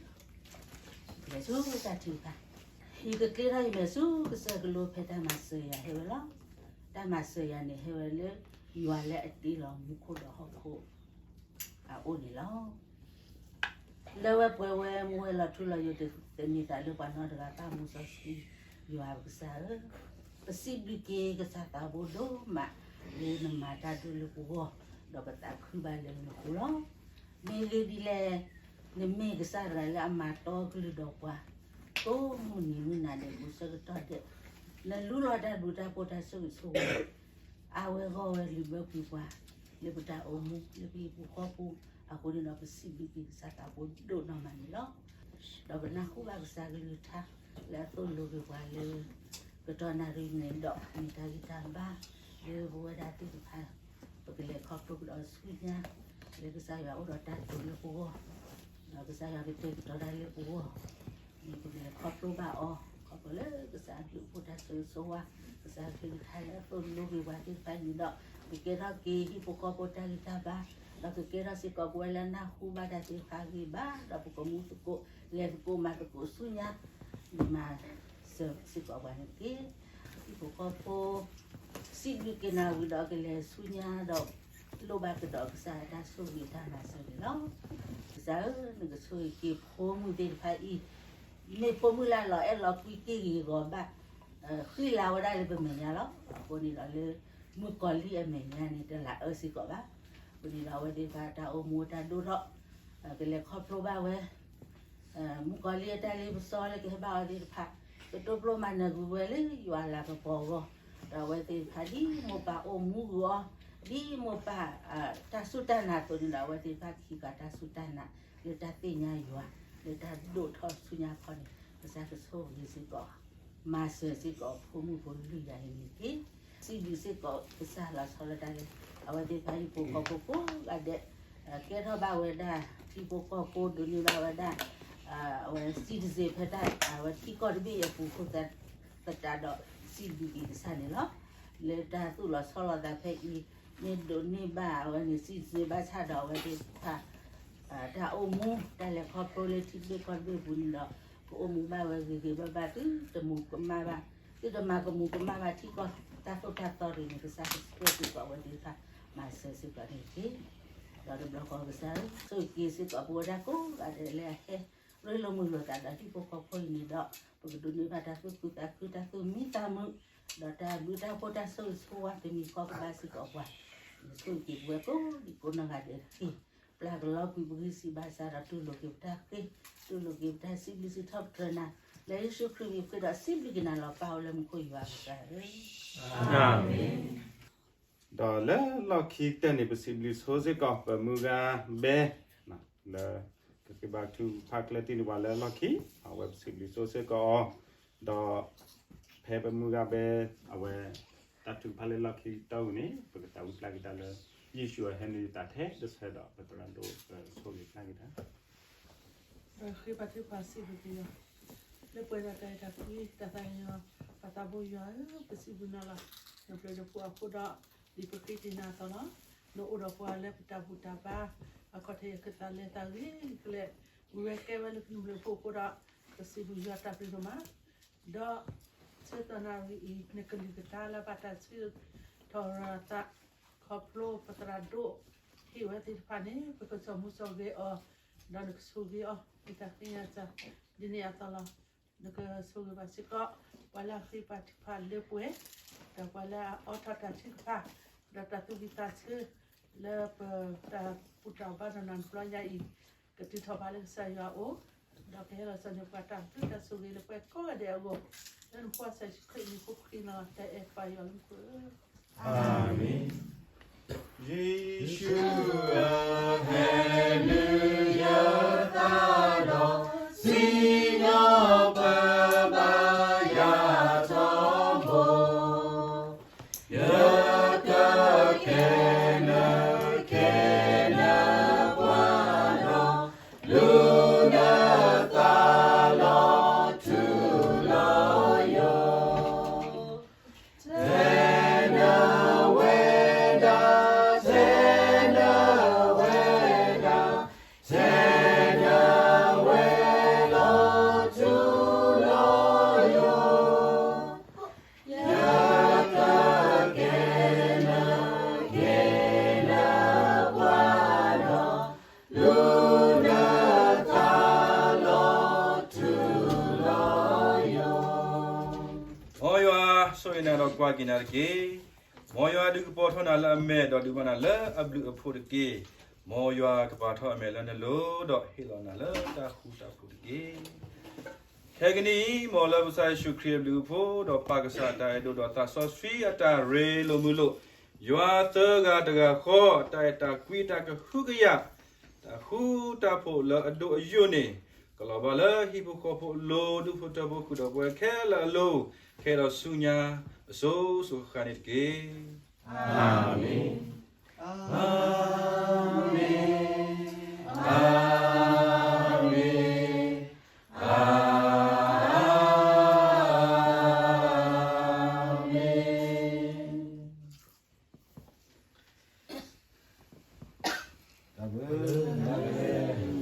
လဲၤဆူတၢ်ထုကဖၣ်, ယကကျဲထီၣ်ယမဲာ်ဆူကစၢၢ်ကလိဖဲတၢ်မၤစၢၤယၤဟဲဝဲလီၤ. တၢ်မၤစၢၤယၤန့ၣ်ဟဲဝဲလၢ ယွၤလၢအတ့လီၤမူခိၣ်ဒီးဟီၣ်ခိၣ် အအိၣ်န့ၣ်လီၤ. လၢဝဲပှဲၤဝဲမူဝဲလီၤထူလီၤယိာ်တသန့ၤသးလၢပှၤနီတဂၤဘၣ် မူစီဆှံယွၤပကစၢ်ဧၢ, ပစံးဘျုးက့ၤကစၢ်သးဘိဒိၣ်မး လၢနမၤတၢ်ဒိၣ်လၢပဂီၢ်, ဒီးပသးခုဘၣ်လၢနဃိလီၤ. မ့ၢ်ဂ့ၢ်ဒ်လဲၣ်, နမ့ၢ်ကစၢ်တဂၤလၢအမၤတီကလုၢ်ဒီးပှၤ ကိးမုၢ်နံၤမုၢ်နၤဒဲးပူၤဆၢကတီၢ်ဒဲး, နလူလီၤတၢ်ဘျုးတၢ်ဖှိၣ်တၢ်ဆိၣ်ဂ့ၤဆိၣ်ဝါ အါဝဲဂီၢ်ဝဲလုၢ်ဘၢကွံာ်ပှၤ လၢပတၢ်အိၣ်မူ လၢပဟံၣ်ဖိဃီဖိအဃိန့ၣ်ဒီး ပစံးဘျုးက့ၤကစၢ်သးဘိဒိၣ်နီၢ်မးန့ၣ်လီၤ. ဒီးပနၢ်ဟူဘၣ်ကစၢ်ကလုၢ်ကထါ လၢအသိၣ်လိက့ၤပှၤလၢ ကတီၢ်နၣ်ရံၣ်န့ၣ်ဒီး မ့ၢ်တၢ်ဂံၢ်တၢ်ဘါ လၢပဝဲဒၣ်သ့ၣ်တဖၣ် ပကလဲၤခီဖျိကဒီးဆူညါ လၢကစၢ်ယွၤအိၣ်ဒီးတၢ်တိာ်လၢပဂီၢ် ဒီးကစၢ်ယွၤကတဲာ်ကတီၤတၢ်လၢပဂီၢ် န့ၣ်ပကလဲၤခီဖျိဘၣ်အီၤ ခီဖျိလၢကစၢ်အဘျုးအဖှိၣ်တၢ်ဆိၣ်ဂ့ၤဆိၣ်ဝါ ကစၢ်အကလုၢ်ကထါလၢအသိၣ်လိက့ၤပှၤသ့ၣ်တဖၣ်န့ၣ်ဒီး ကကဲထီၣ်က့ၤဟံၣ်ဖိဃီဖိတၢ်ဂံၢ်တၢ်ဘါ ဒီးကကဲထီၣ်စ့ၢ်ကီးပဝဲလၢနၢ်ဟူဘၣ်တၢ်သ့ၣ်တဖၣ်ဂ့ၤဘၣ် ဒီးပကမူသကိး လဲၤသကိးမၤသကိးဆူညါ နမၤစၢၤစ့ၢ်ကီးပှၤန့ၣ်တက့ၢ်. ဟံၣ်ဖိဃီဖိ စံးဘျုးက့ၤနၤဝံၤဒီးကလဲၤဆူညါဒီး လိၣ်ဘၣ်ကဒီးကစၢ်အတၢ်ဆိၣ်ဂ့ၤတၢ်မၤစၢၤန့ၣ်လီၤ. ကစၢ်ဧၢ, နကဆိၣ်ဂ့ၤက့ၤဖိမုၣ်သ့ၣ်တဖၣ်အံၤ, မ့ၢ်ဖိမုၣ်လၢလီၤအဲၣ်လီၤကွံက့ၢ်ဂ့ၤဂီၤဘၣ်, ဃံလၤဝဲဒၣ်လၢပမဲာ်ညါလီၤ. အဃိန့ၣ်ဒီးလၢ မုၣ်ကီၤလံၢ်အမဲာ်ညါန့ၣ် တလၢအၢစ့ၢ်ကီးဘၣ်. အဃိန့ၣ်ဒီးအဝဲသ့ၣ်တဖၣ်တၢ်အိၣ်မူတၢ်ဒိၣ်ထီၣ် ကလဲၤခီဖျိဘၣ်ဝဲ မုၣ်ကီၤလံၢ်အတၢ်လ့ပစီလၢကဟဲဘၣ်အဝဲသ့ၣ်တဖၣ် ကတိၤပျိမၤနၢၤကွံာ်ဝဲလၢယွၤလၤကပီၤအဂီၢ်, ဒီးအဝဲသ့ၣ်တဖၣ်ဒ်မိၢ်ပၢ်အိၣ်မူဂုာ်အီၤ, ဒ်မိၢ်ပၢ် တၢ်စူၢ်တၢ်နာ်အသိးန့ၣ်ဒီး အဝဲသ့ၣ်တဖၣ်ခံဂၤတၢ်စူၢ်တၢ်နာ် လၢတၢ်သ့ၣ်ညါယွၤ လၢတၢ်ဒိၣ်ထီၣ်ဆူညါခီန့ၣ် ကစၢ်ကဆိၣ်ဂ့ၤစ့ၢ်ကီး မၤစၢၤစ့ၢ်ကီးဖိမုၣ်ဖိလွံၢ်ဂၤအံၤန့ၣ်တက့ၢ်. စံးဘျုးစ့ၢ်ကီးကစၢ်လီၤဆီလၢတၢ်လၢ အဝဲသ့ၣ်တဖၣ်ဟံၣ်ဖိဃီဖိကိးဂၤဒဲး ကဲထီၣ်ဘၣ်ဝဲဒၣ် ထံဖိကီၢ်ဖိဒိးန့ၢ်ဘၣ်ဝဲဒၣ် အဝဲ citizen ဖဲတၢ် အဝဲထံကီၢ်တဘ့ၣ်အပူၤအဃိသတးဒီး စံးဘျုးက့ၤကစၢ်န့ၣ်လီၤ. လၢတၢ်သူၣ်လီၤဆီလီၤသးဖဲအံၤ မ့ၢ်ဒိးန့ၢ်ဘၣ်အဝဲန့ၣ် citizen ဘၣ်ဆၣ်ဒီးအဝဲသ့ၣ်တဖၣ် တၢ်အိၣ်မူ တၢ်လဲၤခီဖျိလၢထံတဘ့ၣ်ကီၢ်တဘ့ၣ်အပူၤန့ၣ်ဒီး ကအိၣ်မူဘၣ်ဝဲဂ့ၤဂ့ၤဘၣ်ဘၣ် သုတမူကမၣ်ဘၣ် သုတမၤကမူၤကမၣ်ဘၣ်ထံကီၢ်တၢ်သိၣ်တၢ်သီတဂ့ၤန့ၣ် ကစၢ်ကဆိၣ်ဂ့ၤစ့ၢ်ကီးအဝဲသ့ၣ်တဖၣ် မၤစၢၤစ့ၢ်ကီးန့ၣ်တက့ၢ်. ဒီးတဘျီဃီကစၢ်ဧၢ, ဆိၣ်ဂ့ၤက့ၤစ့ၢ်ကီးပဝဲဒၣ်ကိးဂၤဒဲးလၢအဟဲ ရ့လိာ်မုာ်လိာ်သးဒီးဟံၣ်ဖိဃီဖိအံၤန့ၣ်ဒီး ပကဒိးန့ၢ်ဘၣ်တၢ်သူၣ်ခုသးခု တၢ်သူၣ်မံသးမုာ် ဒီးတၢ်ဘျုးတၢ်ဖှိၣ်တၢ်ဆိၣ်ဂ့ၤဆိၣ်ဝါတမံၤဃီကဘၣ်စ့ၢ်ကီးပှၤ ဆိၣ်ဂ့ၤက့ၤပဝဲကိးဒံကိးနီၢ်ဂၤဒဲးတက့ၢ်. ပျၢ်ကလီကွံာ်ပဂံၢ်စၢ်ဘါစၢ်ဒီးတူၢ်လိာ်က့ၤပတၢ်ဃ့, တူၢ်လိာ်က့ၤပတၢ်စံးဘျုးစံးထီၣ်ပတြၢၤနၤ, လၢယ့ၣ်ၡူးခရံာ်မံၤဃ့ဒီးစံးဘျုးက့ၤနၤလီၤ ပၢ်အိၣ်လၢမူခိၣ်ယွၤပကစၢ်ဧၢ. ဒီးလၢလီၢ်ခံကတၢၢ်န့ၣ် ပစံးဘျုးဆိစ့ၢ်ကီး ပမုၢ်ဂၤဘဲ လၢကကဘၣ်ထုကဖၣ်ကျဲသံန့ၢ်ပှၤလၢလီၢ်ခံ, အဝဲပစံးဘျုးဆိစ့ၢ်ကီးအီၤ, ဒီးဖဲပမုၢ်ဂၤဘဲ အဝဲ တၢ်ထုကဖၣ်လၢလီၢ်ခံတီၢ်ပူၤန့ၣ် ပကသးဝံၣ်ပျၢ်က့ၤတၢ်လၢ ယ့ၣ်ၡူးအဟဲနုာ်ယသးထဲတဆၢဒီး ပသရၣ်ဒိၣ်ဆိၣ်ဂ့ၤပျၢ်က့ၤတၢ် ဒီးဃ့ဘါထုကဖၣ်စံးဘျုးက့ၤယွၤ လၢပှဲၤဒီးတၢ်အဲၣ်တၢ်ကွံ တၢ်သးကညီၤ ပၢ်သးဘိယွၤဧၢ, ပစံးဘျုးနၤလီၤ. နဘျုးနဖှိၣ်အဃိဒီး ဒ်ပဃ့ကညးအသိးလီၤ. နအိၣ်ဒီးပှၤလၢပတၢ်ဘူၣ်တၢ်ဘါ အခီၣ်ထံးအခၢၣ်သးလဲၤသးဂ့ၤကလဲာ် ဝံၤဝဲကဲဝဲလၢနဘျုးနဖှိၣ်အဃိဒီး ပစံးဘျုးယွၤတၢ်ဘျုးဒိၣ်မး ဒီးဆၢကတီၢ်နၣ်ရံၣ်အံၤ နကလုၢ်ကထါလၢဘၣ်တၢ်ဆၢထီၣ်ရၤသး ခီဖျိပသရၣ်ဒိၣ် ဟ့ၣ်ဝဲသ့ၣ်တဖၣ်န့ၣ် ပကစီၤမူစီၤဂ့ၤအီၤ ဒီးနကဆိၣ်ဂ့ၤအီၤ မ့ၢ်တၢ်ဃ့ညါစၢ် ဒ်န့ၣ်အသိးလီၤ. နကဆိၣ်ဂ့ၤဘၣ်စ့ၢ်ကီး ပှၤလၢအဃ့ဘါထုကဖၣ်လၢပှဲၤ ဒီးပှၤလၢအအိးထီၣ်တၢ်ထုကဖၣ် ဒီးတၢ်သူၣ်ဝံၣ်သးဆၢ လၢပတၢ်ဘူၣ်တၢ်ဘါနီၢ်နီၢ်တဘျီညါအံၤ ကတုၤထီၣ်ဘါလၢကစၢ်ယွၤအအိၣ် ဒီးကဟဲလီၤစၢၤန့ၢ်ပှၤတၢ်ဘျုးတၢ်ဆိၣ်ဂ့ၤလၢပှဲၤကိးဂၤဒဲးအဂီၢ် လၢနဖိစၢ်ယ့ၣ်ၡူးခရံာ်အမံၤဃိ ပဃ့နၤတၢ်အဲၣ်ပၢ်ယွၤလၢမူခိၣ်ဧၢ, အၤမ့ၣ်. ယ့ၣ်ၡူးဧၢ, ဟဲနုာ်ယသးဒီး စံၣ်ညီၣ်ပၢဘၣ်ယၤထီဘိ, ယကကဲနၤ ကဲနၤပှၤဒီး လူၤနသးလီၤထူလီၤယိာ် တဲနၤဝဲဒၣ်တၢ် ကွၢ်က့ၤနၤတက့ၢ်. မ်ယွၤဒုးကပီၤထီၣ်နၤလၢအမဲာ်, ဒီးဒုးဘၣ်နၤလၢအဘျုးအဖှိၣ်တက့ၢ်. မ်ယွၤကပာ်ထီၣ်အမဲာ်လၢနလိၤ, ဒီးဟ့ၣ်လီၤနၤလၢတၢ်ဃူတၢ်ဖိးတက့ၢ်. ခဲကနံၣ်အံၤ, မ်လၢပကစၢ်ယ့ၣ်ၡူးခရံာ်အဘျုးအဖှိၣ်, ဒီးပၢ်ကစၢ်အတၢ်အဲၣ်ဒိၣ်, ဒီးသးစီဆှံအတၢ်ရ့လိာ်မုာ်လိာ်, ယွၤသၢဂၤတဂၤဃီ တၢ်အဲၣ်တၢ်ကွံ တၢ်ကဟုကယာ်, တၢ်ဃူတၢ်ဖိးလၢအဒိၣ်အယိာ်န့ၣ်, ကလီၤဘၣ်လၢဟံၣ်ဖိဃီဖိအလိၤ, ဒူၣ်ဖိထၢဖိ ဃုာ်ဒီးပဝဲခဲလၢာ်အလိၤ, ခဲဒီးဆူညါအစိၤစိၤဃၣ်ဃၣ်န့ၣ်တက့ၢ်. အၤမ့ၣ်, အၤမ့ၣ်, အၤမ့ၣ်, အၤမ့ၣ်. တၢ်ဘျုး, တၢ်ဘျုး.